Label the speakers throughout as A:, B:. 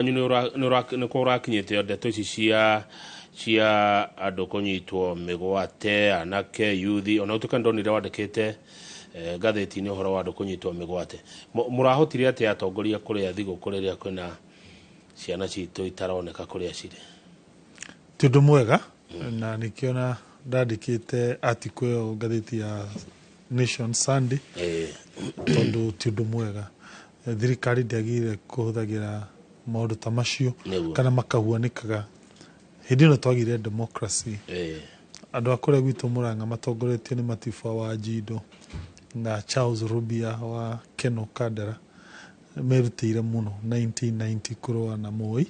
A: Nĩ kũrakinyĩte ndeto ici cia andũ kũnyitwo mĩgwate, anake, yuthi, ona ũtuĩka ndonire wandĩkĩte ngathĩti-inĩ ũhoro wa andũ kũnyitwo mĩgwate. Mũrahotire atĩa atongoria kũrĩa thigũkũ rĩrĩa kwĩna ciana citũ itaroneka kũrĩa cirĩ?
B: Ti ũndũ mwega, na nĩkĩo na ndandĩkĩte article ĩyo ngathĩti ya Nation Sunday, tondũ ti ũndũ mwega. Thirikari ndĩagĩrĩire kũhũthagĩra maũndũ ta macio kana makahuanĩkaga hĩndĩ ĩno twagire democracy. Andũ a kũrĩa gwitũ Mũrang'a matongoretio nĩ Matiba wa Njindo na Charles Rubia wa Keno Kandara merutĩire mũno 1990 kũrũa na Moi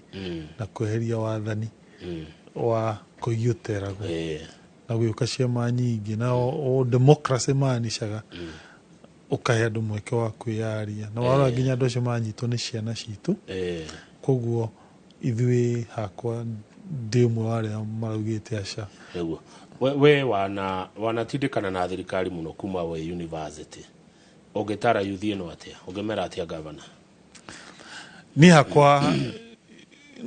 B: na kweheria wathani wa Koigi Ũteragwo na gũgĩũka ciama nyingĩ na o democracy maanicaga ũkahe andũ mweke wa kwĩyaria, na warora nginya andũ acio manyitwo nĩ ciana citũ. Koguo ithuĩ, hakwa ndĩ ũmwe wa arĩa maraugĩte aca.
A: Nĩguo we wana wanatindĩkana na thirikari mũno kuma we university. Ũngĩtara yuthi ĩno atĩa? Ũngĩmera atĩa, gavana?
B: Niĩ hakwa,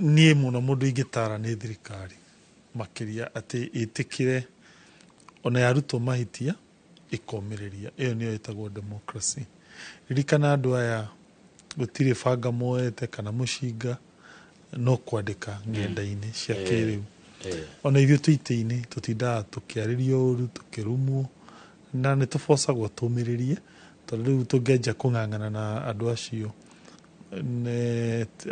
B: niĩ mũno mũndũ ingĩtara nĩ thirikari makĩria, atĩ ĩtĩkĩre ona yarutwo mahĩtia ĩkomĩrĩria. Ĩyo nĩyo ĩtagwo democracy. Ririkana andũ aya gũtirĩ banga moete kana mũcinga, no kwandĩka ng'enda-inĩ cia kĩrĩu. Ona ithuĩ twĩ itĩ-inĩ tũtindaga tũkĩarĩrio ũru, tũkĩrumwo, na nĩ tũbocagwo tũmĩrĩrie, tondũ rĩu tũngĩanjia kũng'ang'ana na andũ acio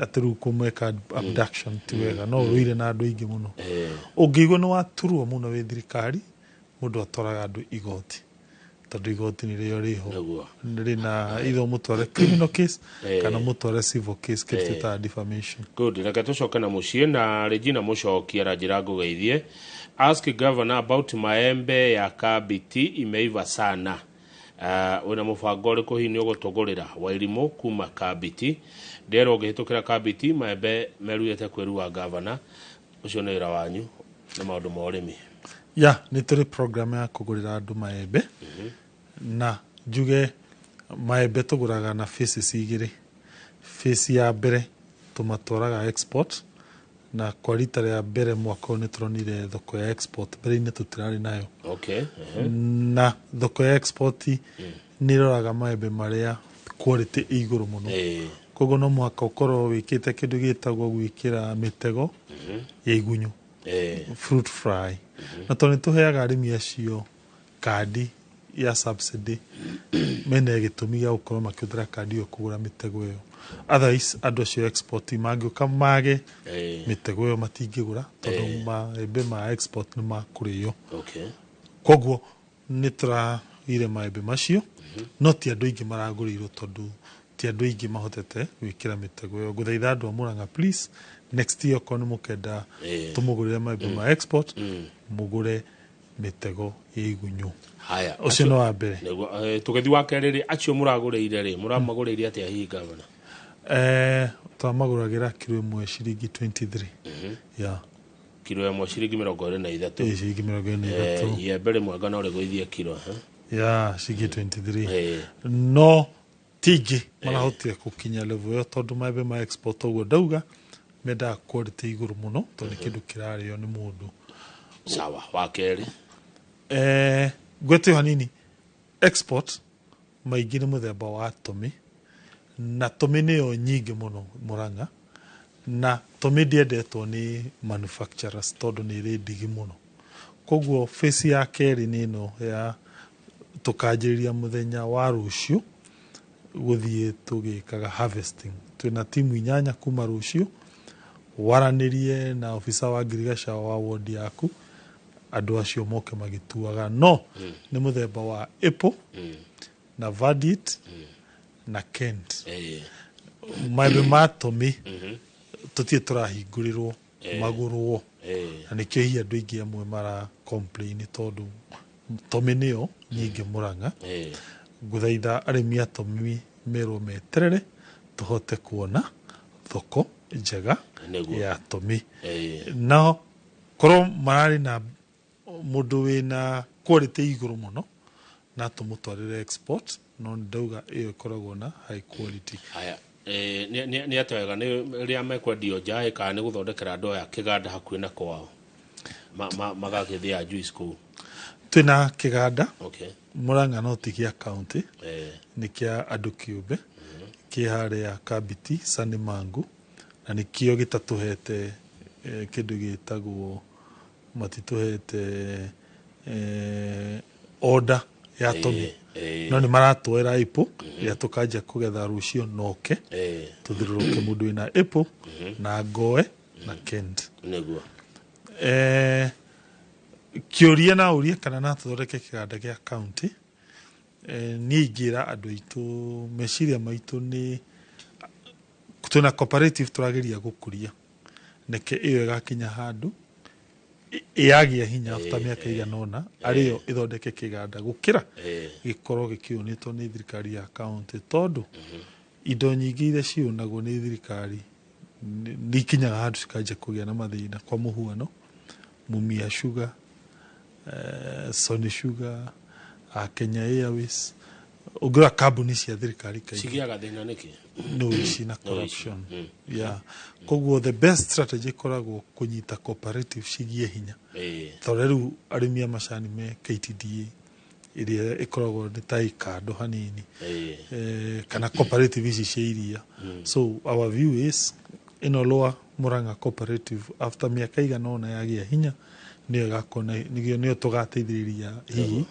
B: atĩ rĩu kũmeka abduction ti wega, no ũrũire na andũ aingĩ mũno. Ũngĩigua nĩ waturwo mũno wĩ thirikari, mũndũ atwaraga andũ igoti, tondũ igoti nĩrĩo rĩho rĩna either mũtware criminal case kana mũtware civil case, kĩndũ twĩtaga defamation.
A: Good. Reke tũcoke na mũciĩ na Regina Mũcoki aranjĩra ngũgeithie. Ask governor about maembe ya Kabiti, imeiva sana. Wĩna mũbango ũrĩkũ hihi nĩ ũgũtũgũrĩra? Wairimũ kuma Kabiti. Nderwo ũngĩhĩtũkĩra Kabiti maembe meruĩte kwĩrua. Governor, ũcio nĩ wĩra wanyu na maũndũ ma ũrĩmi.
B: Ya, nĩ tũrĩ program ya kũgũrĩra andũ maembe, na njuge maembe tũgũraga na phases igĩrĩ. Phase ya mbere tũmatwaraga export, na kwa rita rĩa mbere mwaka ũyũ nĩ tũronire thoko ya export, mbere-inĩ tũtirarĩ nayo. Na thoko ya export nĩ ĩroraga maembe marĩa quality ĩ igũrũ mũno. Koguo no mũhaka ũkorwo wĩkĩte kĩndũ gĩtagwo gwĩkĩra mĩtego ya igunyũ, fruit fly, na tondũ nĩ tũheaga arĩmi acio kandi ya subsidy, mena gĩtũmi gĩa gũkorwo makĩhũthĩra kandi ĩyo kũgũra mĩtego ĩyo. Otherwise andũ acio export mangĩũka mage mĩtego ĩyo, matingĩgũra, tondũ maembe ma export nĩ makũrĩo. Koguo nĩ tũragire maembe macio, no ti andũ aingĩ maragũrĩirwo, tondũ ti andũ aingĩ mahotete gwĩkĩra mĩtego ĩyo. Ngũthaitha andũ a Mũrang'a, please, next year okorwo nĩ mũkenda tũmũgũrĩre maembe ma export, mũgũre mĩtego ya igunyũ.
A: Haya.
B: Ũcio nĩ wa mbere.
A: Nĩguo, tũgĩthiĩ wa kerĩ rĩ, acio mũragũrĩire rĩ, mũramagũrĩire atĩa hihi, gavana?
B: Twamagũragĩra kiro ĩmwe ciringi 23, ya.
A: Kiro ĩmwe ciringi 23?
B: Ĩ, ciringi mĩrongo ĩrĩ na ithatũ.
A: Iembe rĩmwe ngana ũrĩgũithie kiro, eh?
B: Ya, ciringi 23. No ti aingĩ marahotire gũkinya level ĩyo, tondũ maembe ma export, ũguo ndauga, mendaga quality igũrũ mũno, tondũ nĩ kĩndũ kĩrarĩo nĩ mũndũ.
A: Sawa, wa kerĩ?
B: Ngwete hanini, export maingĩ nĩ mũthemba wa tũmĩ, na tũmĩ nĩyo nyingĩ mũno Mũrang'a, na tũmĩ ndĩendetwo nĩ manufacturers tondũ nĩ ĩrĩ ndigi mũno. Koguo phase ya kerĩ nĩ ĩno ya tũkanjĩrĩria mũthenya wa rũciũ gũthiĩ tũgĩkaga harvesting. Twĩna timu 8 kuma rũciũ. Waranĩrie na obitha wa ngirigaca wa ward yaku, andũ acio moke magĩtuaga. No nĩ mũthemba wa apple na Verdit na Kent. Maembe ma tũmĩ tũtirĩ tũrahingũrĩrwo magũrwo, na nĩkĩo hihi andũ aingĩ amwe mara complain, tondũ tũmĩ nĩyo nyingĩ Mũrang'a. Ngũthaitha arĩmi a tũmĩ merwo meterere tũhote kuona thoko njega ya tũmĩ. Nao korwo mararĩ na mũndũ wĩna quality igũrũ mũno, na tũmũtwarĩre export, no nĩ ndauga ĩyo ĩkoragwo na high quality.
A: Haya. Nĩ atĩa wega nĩ rĩrĩa mekwendio nja ĩ, kana nĩ gũthondekera andũ aya kĩganda hakuhĩ na kwao magagĩthĩa juice kũu?
B: Twĩna kĩganda Murang'a, no ti gĩa county, nĩ kĩa andũ kĩũmbe, kĩ harĩa Kabiti Sani Mangu, na nĩkĩo gĩtatũhete kĩndũ gĩtagwo, matitũhete order ya tomi, no nĩ maratuoera apple ĩrĩa tũkanjia kũgetha rũciũ noke tũthirũrũke mũndũ wĩna apple na ngoe na Kent. Kĩũria na ũrie kana no tũthondeke kĩganda gĩa county, niĩ ingĩra andũ aitũ meciria maitũ nĩ twĩna cooperative tũrageria gũkũria, neke ĩyo ĩgakinya handũ yagĩa hinya after mĩaka igana ũna arĩyo ĩthondeke kĩganda gũkĩra gĩkorwo gĩkĩũnĩtwo nĩ thirikari ya county, tondũ indo nyingĩ iria ciũnagwo nĩ thirikari nĩ ikinyaga handũ cikanjia kũgĩa na mathĩna. Kwa mũhuano, Mumia Sugar, Sony Sugar, Kenya Airways, ũngĩrora kambuni cia thirikari kaingĩ
A: Cigĩaga thĩna nĩkĩ?
B: Nĩ ũici na corruption. Yeah. Koguo the best strategy ĩkoragwo kũnyita cooperative cigie hinya, tondũ rĩu arĩmi a macani me KTDA ĩrĩa ĩkoragwo nĩ ta ikando hanini, kana cooperative ici cia iria. So our view is ĩno Lower Murang'a Cooperative, after mĩaka igana ũna yagĩa hinya, nĩyo ĩgakorwo nĩyo tũgateithĩrĩria hihi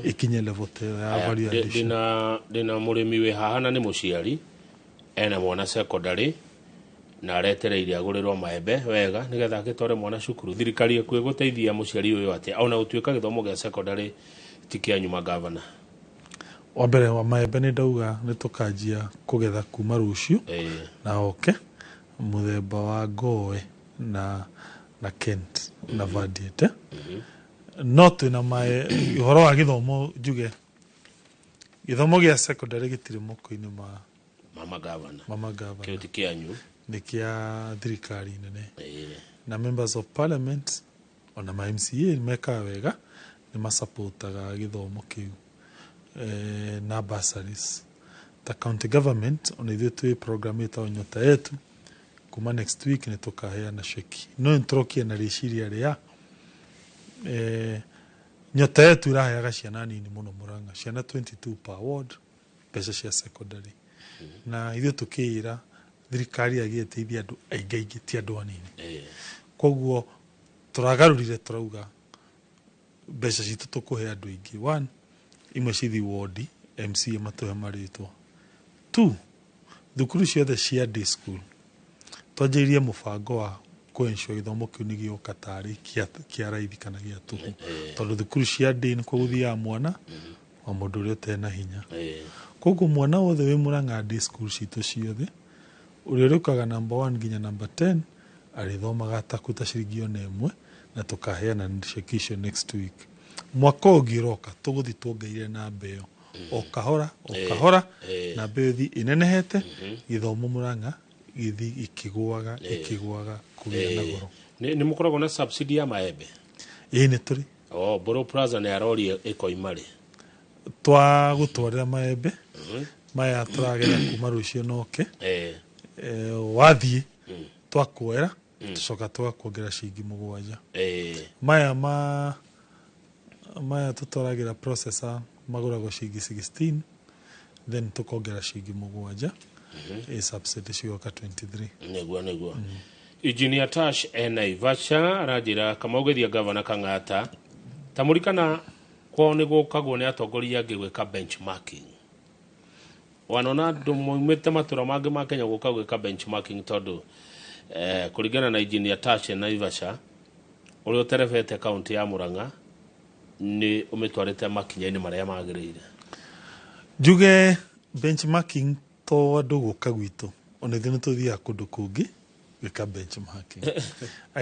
B: ĩkinye level ta ĩyo ya value addition.
A: Ndĩna mũrĩmi wĩ haha na nĩ mũciari ena mwana secondary na aretereire agũrĩrwo maembe wega nĩgetha agĩtware mwana cukuru. Thirikari ĩkuĩ gũteithia mũciari ũyũ atĩa, ona gũtuĩka gĩthomo gĩa secondary ti kĩanyu magavana?
B: Wa mbere wa maembe nĩ ndauga nĩ tũkanjia kũgetha kuma rũciũ na oke mũthemba wa ngoe na Kent na Vadiete. No twĩna mae ũhoro wa gĩthomo, njuge gĩthomo gĩa secondary gĩtirĩ moko-inĩ ma
A: mama gavana.
B: Mama gavana.
A: Kĩo ti kĩanyu.
B: Nĩ kĩa thirikari nene na members of parliament ona ma MCA mekaga wega, nĩ masapotaga gĩthomo kĩu na bursaries. Ta county government, ona ithuĩ twĩ program ĩtagwo Nyota Yetu, kuma next week nĩ tũkaheana ceki, no nĩ tũrokia na rĩciria rĩa Nyota Yetu ĩraheaga ciana nini mũno Murang'a, ciana 22 per ward, mbeca cia secondary, na ithuĩ tũkĩĩra thirikari yagĩrĩire ĩteithie andũ aingĩ aingĩ, ti andũ anini. Koguo tũragarũrire, tũrauga mbeca citũ tũkũhe andũ aingĩ. One, imwe cithi wondi, MCA matũhe marĩtwa. Two, thukuru ciothe cia day school twanjĩrĩrie mũbango wa kũ-ensure gĩthomo kĩu nĩ gĩoka tarĩ kĩa raithi kana gĩa tũhũ, tondũ thukuru cia day nĩkuo gũthiaga mwana wa mũndũ ũrĩa ũtarĩ na hinya. Koguo mwana wothe wĩ Murang'a day school citũ ciothe, ũrĩa ũrĩũkaga number 1 nginya number 10, arĩthomaga atakuta ciringi ona ĩmwe, na tũkaheana ceki icio next week. Mwaka ũngĩ ũroka tũgũthiĩ tuongereire namba ĩyo o kahora o kahora, namba ĩyo ĩthiĩ ĩnenehete, gĩthomo Murang'a gĩthiĩ gĩkĩgũaga gĩkĩgũaga kũgĩa na goro.
A: Nĩ mũkoragwo na subsidy ya maembe?
B: Ĩĩ, nĩ tũrĩ.
A: Oh, Boro Plaza nĩ aroria ĩkoima rĩ.
B: Twagũtwarĩra maembe maya tũragetha kuma rũciũ noke. Wathiĩ twakuoera, tũcoka tũgakuongerera ciringi 7. Maya ma maya tũtwaragĩra processor magũragwo ciringi 16, then tũkongerera ciringi 7, ĩ subsidy cigoka 23.
A: Nĩguo Engineer Tash e Naivasha aranjĩra Kamau geithia gavana Kang'ata ta mũrikana kwao nĩ gũkagwo nĩ atongoria angĩ gwĩka benchmarking. Wanona andũ maumĩte matũra mangĩ ma Kenya gũka gwĩka benchmarking, tondũ kũringana na Engineer Tash e Naivasha, ũrĩa ũterebete kaunti ya Murang'a nĩ ũmĩtwarĩte makinya-inĩ marĩa magĩrĩire.
B: Njuge benchmarking to andũ gũka gwitũ, ona ithuĩ nĩ tũthiaga kũndũ kũngĩ gwĩka benchmarking.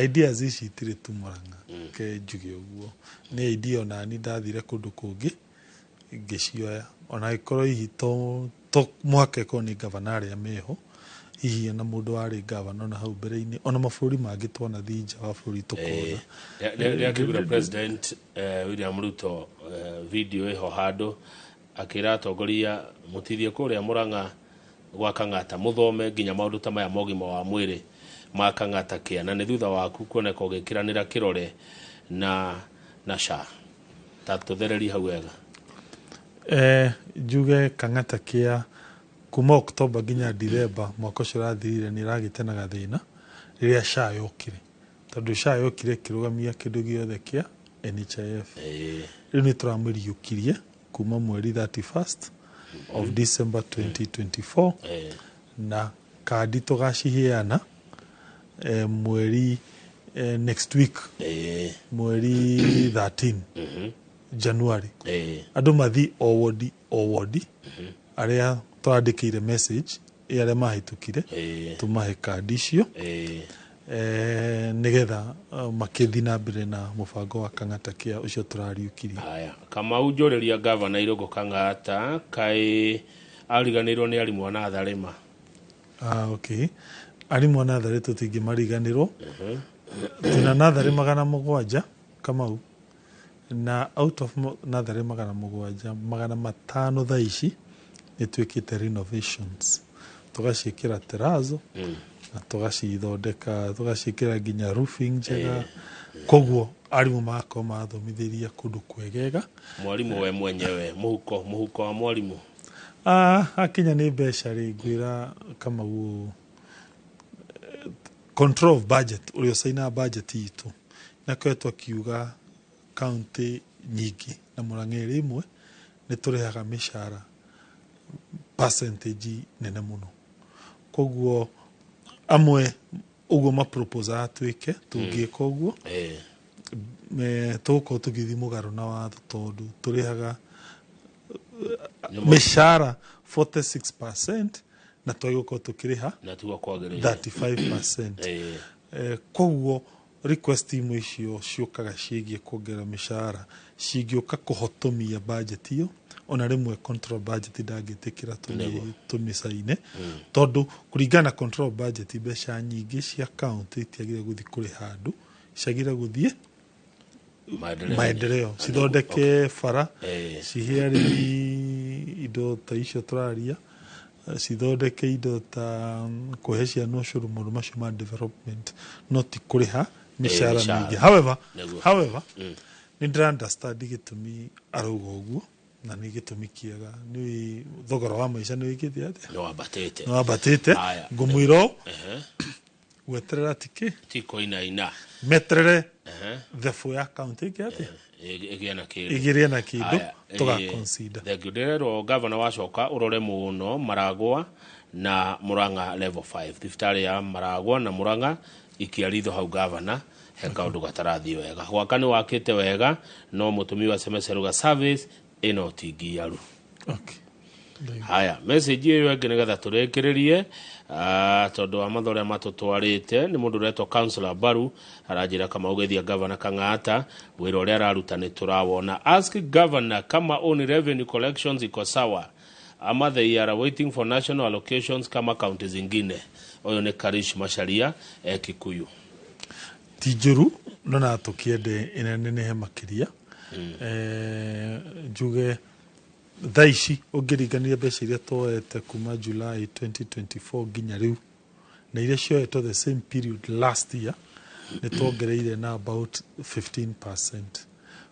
B: Ideas ici itirĩ tu Murang'a, ke njuge ũguo nĩ idea onani ndathire kũndũ kũngĩ ngĩcioya, ona angĩkorwo hihi to mũhaka ĩkorwo nĩ gavana arĩa meho, hihi ona mũndũ warĩ gavana ona hau mbere-inĩ, ona mabũrũri mangĩ twanathiĩ nja wa bũrũri tũkona.
A: Rĩakĩgura President William Ruto video ĩho handũ akĩra atongoria mũtithie kũrĩa Murang'a. Gwa Kang'ata muthome nginya maundu ta maya ma ũgima wa mwĩrĩ ma Kang'ata Care, na nĩ thutha waku kuoneka ũgĩkĩranĩra kĩrore na SHA. Ta tũthererie hau wega.
B: Njuge Kang'ata Care kuma October nginya December mwaka ũcio ũrathirire nĩ ĩragĩte na gathĩna rĩrĩa SHA yokire, tondũ SHA yokire ĩkĩrũgamia kĩndũ gĩothe kĩa NHIF. Rĩu nĩ tũramĩriũkirie kuma mweri 31st of December 2024, na kandi tũgaciheana mweri next week, mweri 13 January. Andũ mathi o wodi o wodi arĩa tũrandĩkĩire message ĩ arĩa mahĩtũkire, tũmahe kandi icio, nĩgetha makĩthi na mbere na mũbango wa Kang'ata Care ũcio tũrariũkirie.
A: Haya, Kamau, njũrĩria gavana Irũngũ Kang'ata kaĩ ariganĩirwo nĩ arimũ a natharĩ ma?
B: Ah, okay. Arimũ a natharĩ tũtingĩmariganĩrwo. Twĩna natharĩ 700, Kamau, na out of natharĩ 700, 500 thaa ici nĩ twĩkĩte renovations, tũgaciĩkĩra terazo na tũgacithondeka, tũgaciĩkĩra nginya roofing njega. Koguo arimũ magakorwo marathomithĩria kũndũ kwegega.
A: Mwarimũ we mwenyewe, mũhuko wa mwarimũ?
B: Ah, akinya nĩ mbeca rĩ, ngwĩra Kamau ũũ, control of budget, ũrĩa ũcainaga budget itũ nakoretwo akiuga kaunti nyingĩ na Murang'a ĩrĩ ĩmwe nĩ tũrĩhaga mĩcara percentage nene mũno. Koguo amwe ũguo maproposaga twĩke, tũngĩka ũguo, tũgũkorwo tũgĩthiĩ mũgarũ na watho, tondũ tũrĩhaga mĩcara 46% na twagĩrĩirwo gũkorwo tũkĩrĩha
A: na tiguo kwagĩrĩire.
B: 35%. Koguo request imwe icio ciũkaga ciĩgiĩ kuongerera mĩcara cingĩũka kũhotomia budget ĩyo, ona rĩmwe control budget ndangĩtĩkĩra tũmĩcaine, tondũ kũringana na control budget mbeca nyingĩ cia county itiagĩrĩire gũthiĩ kũrĩha andũ, ciagĩrĩire gũthiĩ
A: maendeleo,
B: maendeleo, cithondeke bara, cihe arĩmi indo ta icio tũraria, cithondeke indo ta kũhe ciana ũcũrũ, maũndũ macio ma development, no ti kũrĩha mĩcara
A: mĩcara.
B: mĩingĩ. However, however, nĩ ndĩra understand gĩtũmi arauga ũguo, na nĩ gĩtũmi kĩega. Nĩ thogora wa maica nĩ wĩkĩte atĩa?
A: Nĩ wambatĩte.
B: Nĩ wambatĩte.
A: Haya.
B: Ngũmwĩra ũũ, gweterera tikĩ
A: ti kũinaina.
B: Meterere thebũ ya kaunti ĩngĩ atĩa?
A: Ĩgĩe na kĩndũ.
B: Ĩgĩrĩe na kĩndũ.
A: Haya,
B: Tũga consider.
A: Thank you. Ndĩrerwo gavana wacoka ũrore mũno Maragwa na Murang'a level 5, thibitarĩ ya Maragwa na Murang'a, ikia ritho hau gavana, he kaũndũ gatarathiĩ wega. Gwaka nĩ wakĩte wega, no mũtũmi wa SMS aruga service ĩno ti ngiaru. Haya, message ĩyo ĩngĩ nĩgetha tũrĩkĩrĩrie, tondũ wa mathaa ũrĩa matũtwarĩte, nĩ mũndũ ũretwo Councillor Baru aranjĩra kama ũgeithia gavana Kang'ata, wĩra ũrĩa araruta nĩ tũrawona. Ask governor kama own revenue collections iko sawa ama they are waiting for national allocations kama kaunti zingine. Ũyũ nĩ Karish Macharia e Kikuyu.
B: Ti njũru, no na tũkĩende ĩnenehe makĩria. Njuge thaa ici ũngĩringania mbeca iria tuoete kuma July 2024 nginya rĩu na iria cioetwo the same period last year, nĩ tuongereire na about 15%.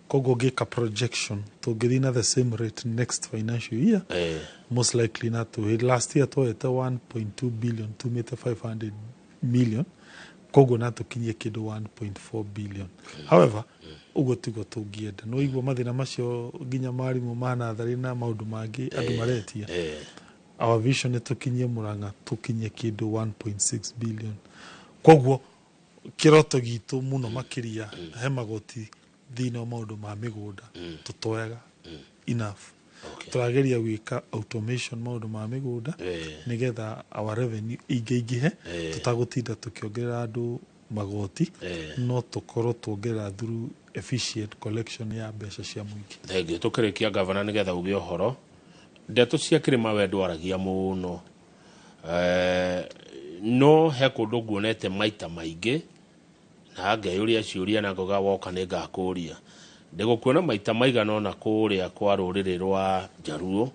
B: Koguo ũngĩka projection, tũngĩthiĩ na the same rate next financial year, most likely na tũ last year tuoete 1.2 billion, tumĩte 500 million, koguo na tũkinyie kĩndũ 1.4 billion. However, ũguo tiguo tũngĩenda. No igua mathĩna macio nginya marimũ ma natharĩ na maũndũ mangĩ andũ maretia. Our vision nĩ tũkinyie Murang'a, tũkinyie kĩndũ 1.6 billion. Koguo kĩroto gitũ mũno makĩria he magoti thĩinĩ wa maũndũ ma mĩgũnda tũtoyaga enough. Tũrageria gwĩka automation maũndũ ma mĩgũnda nĩgetha our revenue ingĩingĩhe, tũtagũtinda tũkĩongerera andũ magoti, no tũkorwo tuongerera through efficient collection ya mbeca cia mũingĩ.
A: Thengiũ. Tũkĩrĩkia gavana, nĩgetha uge ũhoro ndeto cia kĩrĩma, we ndwaragia mũno, no he kũndũ nguonete maita maingĩ na ngeyũria ciũria na ngoga woka nĩ ngakũria. Ndĩgũkuona maita maigana ũna kũrĩa kwa rũrĩrĩ rwa Njaruo,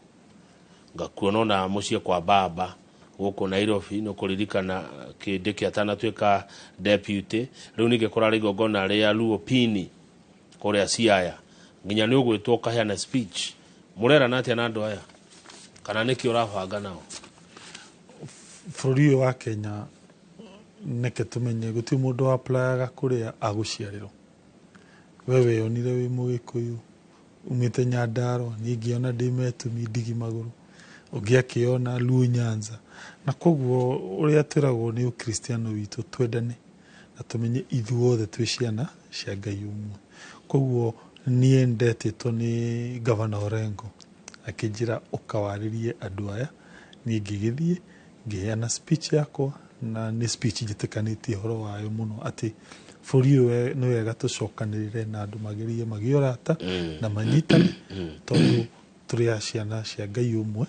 A: ngakuona ona mũciĩ kwa baba. Gũkũ Nairobi nĩ ũkũririkana Kindiki atanatuĩka deputy. Rĩu ningĩ kũrarĩ igongona rĩa Luo Pini kũrĩa Siaya, nginya nĩ ũgwĩtwo ũkaheana speech. Mũrerana atĩa na andũ aya, kana nĩkĩ ũrabanga nao?
B: Bũrũri ũyũ wa Kenya, neke tũmenye gũtirĩ mũndũ wa applyaga kũrĩa agũciarĩrwo. We weyonire wĩ Mũgĩkũyũ umĩte Nyandarũa, niĩ ngĩona ndĩ Metumi ndigi magũrũ, ũngĩ akĩona Luo Nyanza. Na koguo ũrĩa twĩragwo nĩ ũkristiano witũ, twendane na tũmenye ithuothe twĩ ciana cia Ngai ũmwe. Koguo niĩ ndetĩtwo nĩ Gavana Orengo, akĩnjĩra ũkawarĩrie andũ aya. Niĩ ngĩgĩthiĩ ngĩheana speech yakwa, na nĩ speech njĩtĩkanĩtie ũhoro wayo mũno, atĩ bũrũri ũyũ nĩ wega tũcokanĩrĩre na andũ magerie magĩe ũrata na manyitane, tondũ tũrĩ a ciana cia Ngai ũmwe.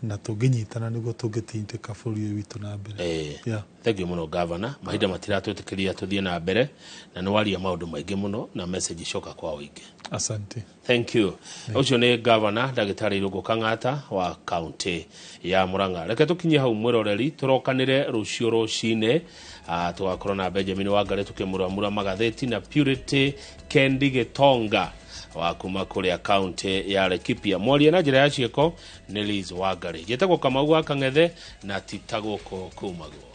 B: Na tũngĩnyitana nĩguo tũngĩtindĩka bũrũri ũyũ witũ na mbere. Yeah.
A: Thank you mũno, Gavana. Mahinda matiratwĩtĩkĩria tũthiĩ na mbere, na nĩ waria maũndũ maingĩ mũno na message icoka kwa ũingĩ.
B: Asante.
A: Thank you. Ũcio nĩ Gavana Ndagĩtarĩ Irũngũ Kang'ata wa kaunti ya Murang'a. Reke tũkinye hau, mwĩroreri, tũrokanĩre rũciũ rũcinĩ. Tũgakorwo na Benjamin Wangari tũkĩmuramura magathĩti na Purity Kendi Gĩtonga wa kuma kũrĩa kaunti ya Laikipia. Mwaria na njĩra ya ciĩko nĩ Liz Wangari. Njĩtagwo Kamau wa Kang'ethe, na tita gũkũ kumagwo.